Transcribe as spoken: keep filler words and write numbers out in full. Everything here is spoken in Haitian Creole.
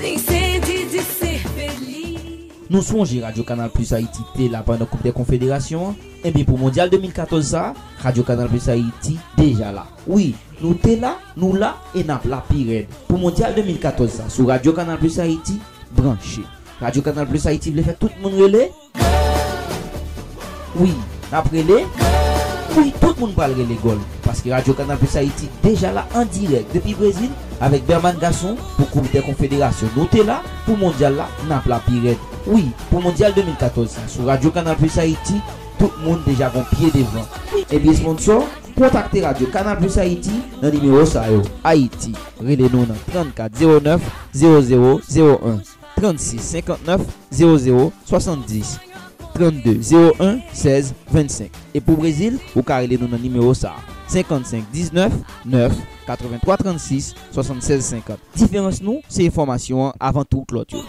Seydi Sefeli. Nou sonje Radyo Kanal Plis Ayiti te la pandan Koup dè Konfederasyon an? Ebyen, pou Mondyal de mil katòz sa a, Radyo Kanal Plis Ayiti deja la. Wi, nou te la, nou la, e n ap la pi rèd. Pou Mondyal de mil katòz sa a, sou Radyo Kanal Plis Ayiti, branche. Radyo Kanal Plis Ayiti vle fè tout moun rele. Wi, n ap rele. Wi, tout moun pral rele gòl. Paske Radyo Kanal Plis Ayiti deja la an dirèk depi Brezil avèk Berman Gason pou Koup dè Konfederasyon. Nou te la, pou Mondyal la, n ap la pi rèd. Wi, pou Mondyal de mil katòz sa, sou Radyo Kanal Plis Ayiti, tout moun deja gon pye devan. Ebyen, sponsò, kontakte Radyo Kanal Plis Ayiti nan nimewo sa yo. Ayiti, rele nou nan trannkat zewo nèf zewo zewo zewo en, trannsis senkantnèf zewo zewo swasanndis, trannde zewo en sèz vennsenk. E pou Brezil, ou ka rele nou nan nimewo sa a, senkannsenk diznèf nèf, katreventwa trannsis, swasannsèz senkant. Diferans nou, se enfòmasyon an avan tout lòt yo.